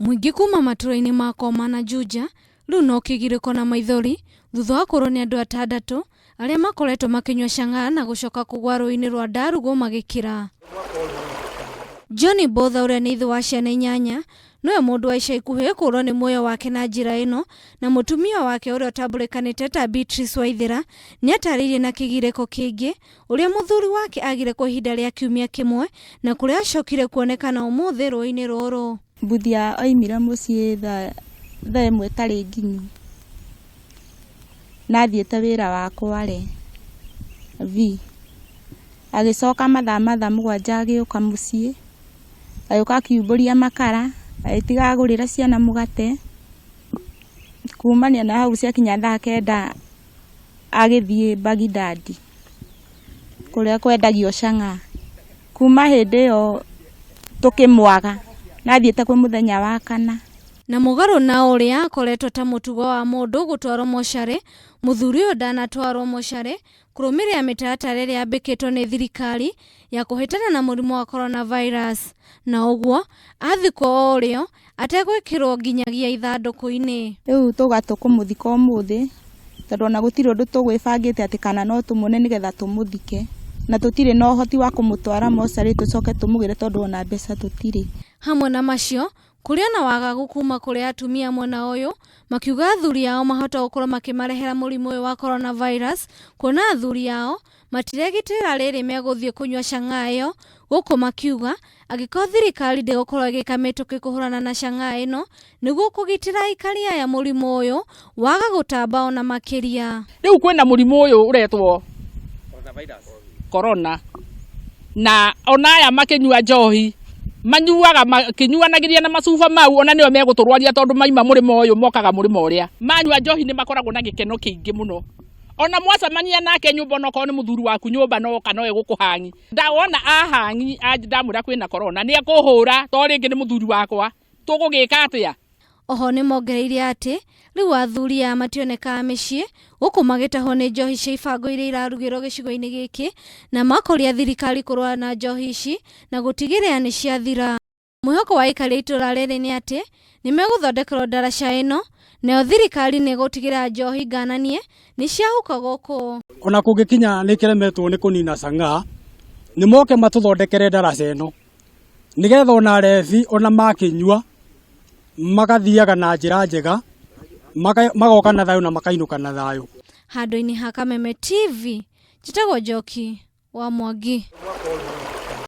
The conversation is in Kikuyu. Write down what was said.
Mũingĩ kuma matũra-inĩ ma Koma na Juja rĩu no kĩgirĩko na maithori thutha wa kũrwo nĩ andũ atandatũ arĩa makoretwo makĩnyua chang'aa na gũcoka kũgwa rũĩ-inĩ rwa Ndarugu magĩkĩra. Johnny Botha ũrĩa nĩ ithe wa ciana inyanya nĩwe mũndũ wa ica ikuhĩ kũũrwo nĩ muoyo wake na njĩra ĩno na mũtumia wake ũrĩa ũtambũrĩkanĩte ta Beatrice Waithera nĩatarĩirie na kĩgirĩko kĩingĩ ũrĩa mũthuri wake agire kwa ihinda rĩa kiumia kĩmwe na kũrĩa acokire kuonekana ũmũthĩ rũĩ-inĩ rũrũ. Mbuthia oimire mũciĩ thaa ĩmwe ĩtarĩ nginyu na athiĩte wĩra wa Kware V. Agĩcoka mathaa ma thaa mũgwanja agĩũka mũciĩ, agĩũka akiumbũria makara, agĩtiga agũrĩra ciana mũgate, kumania na hau ciakinya thaa kenda agĩthiĩ Baghdad kũrĩa kwendagio chang'aa. Kuma hĩndĩ ĩyo tũkĩmwaga na athiĩte kwĩ mũthenya wa kana. Na mũgarũ na ũrĩa akoretwo ta mũtugo wa mũndũ gũtwarwo mocarĩ, mũthuri ũyũ ndanatwarwo mocarĩ kũrũmĩrĩra mĩtaratara ĩrĩa yambĩkĩtwo nĩ thirikari ya kũhĩtana na mũrimũ wa coronavirus. Na ũguo athikwo o ũrĩo ategwĩkĩrwo nginyagia ithandũkũ-inĩ. Rĩu tauga tũkũmũthika ũmũthĩ tondũ ona gũtirĩ ũndũ tũgwĩbangĩte atĩ kana no tũmuone nĩgetha tũmũthike na tũtirĩ na ũhoti wa kũmũtwara mocarĩ tũcoke tũmũgĩre tondũ ona mbeca tũtirĩ. Hamwe na macio, kũrĩ ona wagagu kuma kũrĩ atumia mwena ũyũ makiuga athuri ao mahota gũkorwo makĩmarehera mũrimũ ũyũ wa coronavirus kuona athuri ao matiregitĩra rĩrĩ megũthiĩ kũnyua chang'aa ĩyo gũkũ makiuga angĩkorwo thirikari ndĩgũkorwo ĩgĩka mĩtũkĩ kũhũrana na chang'aa ĩno nĩguo kũgitĩra aikari aya mũrimũ ũyũ waga gũtamba ona makĩria. Rĩu kwĩna mũrimũ ũyũ ũretwo corona na ona aya makĩnyua njohi manyuaga makĩnyuanagĩria na macuba mau ona nĩo megũtũrwaria tondũ maima mũrĩmo ũyũ mokaga mũrĩmo ũrĩa. Manyua njohi nĩ makoragwo na gĩkeno kĩingĩ mũno. Ona mwacemania nake nyũmba onokorwo nĩ mũthuri waku nyũmba no oka no egũkũhangi. Ndawona ahangi ndamwĩra kwĩna corona nĩ ekũhũra to rĩngĩ nĩ mũthuri wakwa. Tũgũgĩka atĩa? Oho nĩmongereire atĩ rĩu athuri aya mationekaga mĩciĩ gũkũ magĩtahwo nĩ njohi cia ibango iria irarugĩrwo gĩcigo-inĩ gĩkĩ na makoria thirikari kũrũa na njohi ici na gũtigĩrĩra nĩ ciathira. Mwĩhoko wa aikari a itũra rĩrĩ nĩ atĩ nĩmegũthondekerwo ndaraca ĩno nayo thirikari nĩ ĩgũtigĩrĩra njohi ngananie nĩ ciahuka gũkũ. Ona kũngĩkinya nĩ kĩremetwo nĩ kũnina chang'aa, nĩ moke matũthondekere ndaraca ĩno nĩgetha ona arebi ona makĩnyua magathiaga na njĩra njega, magoka na thayũ na makainũka na thayũ. Handũ-inĩ ha Kameme TV, njĩtagwo Njoki wa Mwangi.